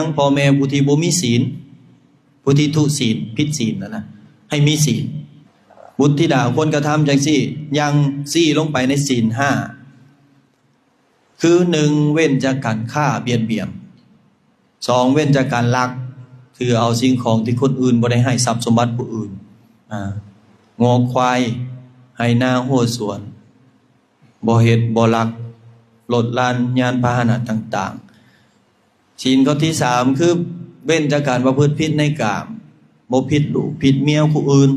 ຍັງພໍ່ແມ່ຜູ້ທີ່ບໍ່ມີສິນ ຜູ້ທີ່ທຸສິນ ຜິດສິນນັ້ນນະ ໃຫ້ມີສິນ. ບຸດທິດາຄວນກະທຳຈັ່ງຊີ້ ຢ່າງຊີ້ລົງໄປໃນສິນຫ້າ ຄື ໜຶ່ງ ເວັ້ນຈາກການຂ້າບຽດບຽນ, ສອງ ເວັ້ນຈາກການລັກ ຖືເອົາສິ່ງຂອງທີ່ຄົນອື່ນບໍ່ໄດ້ໃຫ້ ຊັບສົມບັດຜູ້ອື່ນ ອາ ງົວຄວາຍ ໄຮ່ນາຮົ້ວສວນ ບໍ່ເຮັດບໍ່ລັກ ລົດລານຍານພາຫະນະຕ່າງໆ. ສິນຂໍ້ທີສາມ ຄື ເວັ້ນຈາກການປະພຶດຜິດໃນກາມ, ບໍ່ຜິດລູກຜິດເມຍຜູ້ອື່ນ,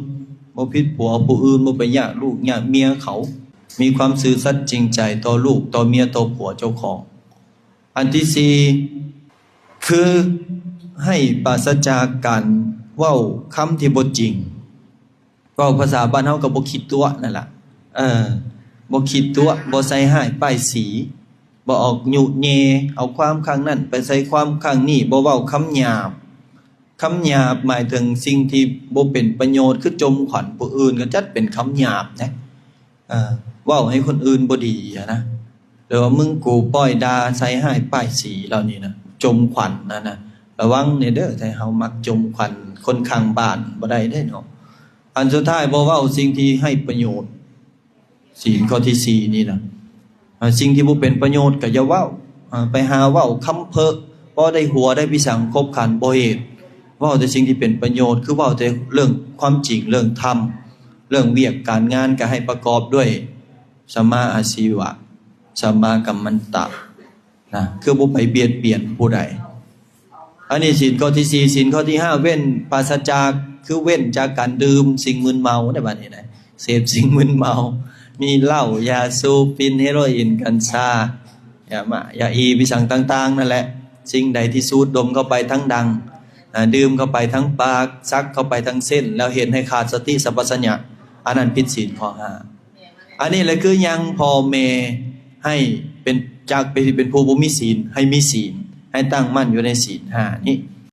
ບໍ່ຜິດຜົວຜູ້ອື່ນ, ບໍ່ໄປຍາກລູກຍາກເມຍເຂົາ, ມີຄວາມຊື່ສັດຈິງໃຈຕໍ່ລູກຕໍ່ເມຍຕໍ່ຜົວເຈົ້າຂອງ. ອັນທີສີ່ ຄື ໃຫ້ປາສະຈາກການເວົ້າຄຳທີ່ບໍ່ຈິງ. ເວົ້າພາສາບ້ານເຮົາກໍບໍ່ຂີ້ຕົວະນັ້ນລະ ເອີ ບໍ່ຂີ້ຕົວະ ບໍ່ໃສ່ຮ້າຍປ້າຍສີ ບໍ່ອອກຍຸແຍ່ ເອົາຄວາມຂ້າງນັ້ນໄປໃສ່ຄວາມຂ້າງນີ້ ບໍ່ເວົ້າຄຳຫຍາບ. ຄຳຫຍາບໝາຍເຖິງສິ່ງທີ່ບໍ່ເປັນປະໂຫຍດ ຄືຈົ່ມຂວັນຜູ້ອື່ນ ກໍຈັດເປັນຄຳຫຍາບນະ ເອີ ເວົ້າໃຫ້ຄົນອື່ນບໍ່ດີຫັ້ນນະ ຫຼືວ່າມຶງກູປ້ອຍດ່າໃສ່ຮ້າຍປ້າຍສີເຫຼົ່ານີ້ນະ ຈົ່ມຂວັນນັ້ນນະ. ລະວັງແດ່ເດີ ຖ້າເຮົາມັກຈົ່ມຂວັນຄົນຂ້າງບ້ານ ບໍ່ໄດ້ເດ້ເນາະ. ອັນສຸດທ້າຍ ບໍ່ເວົ້າສິ່ງທີ່ໄຮ້ປະໂຫຍດ. ສິນຂໍ້ທີສີ່ນີ້ນະ ອາ ສິ່ງທີ່ບໍ່ເປັນປະໂຫຍດກໍຢ່າເວົ້າ ອາ ໄປຫາເວົ້າຄຳເພີ້ ພໍໄດ້ຫົວໄດ້ພິສັງຄົບຂັນ ບໍ່ເຮັດ. ເວົ້າແຕ່ສິ່ງທີ່ເປັນປະໂຫຍດ ຄືເວົ້າແຕ່ເລື່ອງຄວາມຈິງ ເລື່ອງທຳ ເລື່ອງວຽກການງານ ກໍໃຫ້ປະກອບດ້ວຍ ສຳມາອາຊີວະ ສຳມາກັມມັນຕະ ນະ ຄືບໍ່ໄປບຽດບຽນຜູ້ໃດ. ອັນນີ້ສິນຂໍ້ທີສີ່. ສິນຂໍ້ທີຫ້າ ເວັ້ນປາສະຈາກ ຄືເວັ້ນຈາກການດື່ມສິ່ງມຶນເມົາໃນບັດນີ້ນະ ເສບສິ່ງມຶນເມົາ ມີເຫຼົ້າ ຢາສູບ ຝິ່ນ ເຮໂຣອິນ ກັນຊາ ຢາໝ້າ ຢາອີ ພິສັງຕ່າງໆນັ້ນແຫຼະ. ສິ່ງໃດທີ່ສູດດົມເຂົ້າໄປທາງດັງ ອາ ດື່ມເຂົ້າໄປທາງປາກ ສັກເຂົ້າໄປທາງເສັ້ນ ແລ້ວເຮັດໃຫ້ຂາດສະຕິສຳປະຊັນຍະ ອັນນັ້ນຜິດສິນຂໍ້ຫ້າ. ອັນນີ້ແຫຼະຄືຍັງພໍ່ແມ່ໃຫ້ເປັນ ຈາກເປັນ ເປັນຜູ້ບໍ່ມີສິນ ໃຫ້ມີສິນ ໃຫ້ຕັ້ງໝັ້ນຢູ່ໃນສິນຫ້ານີ້.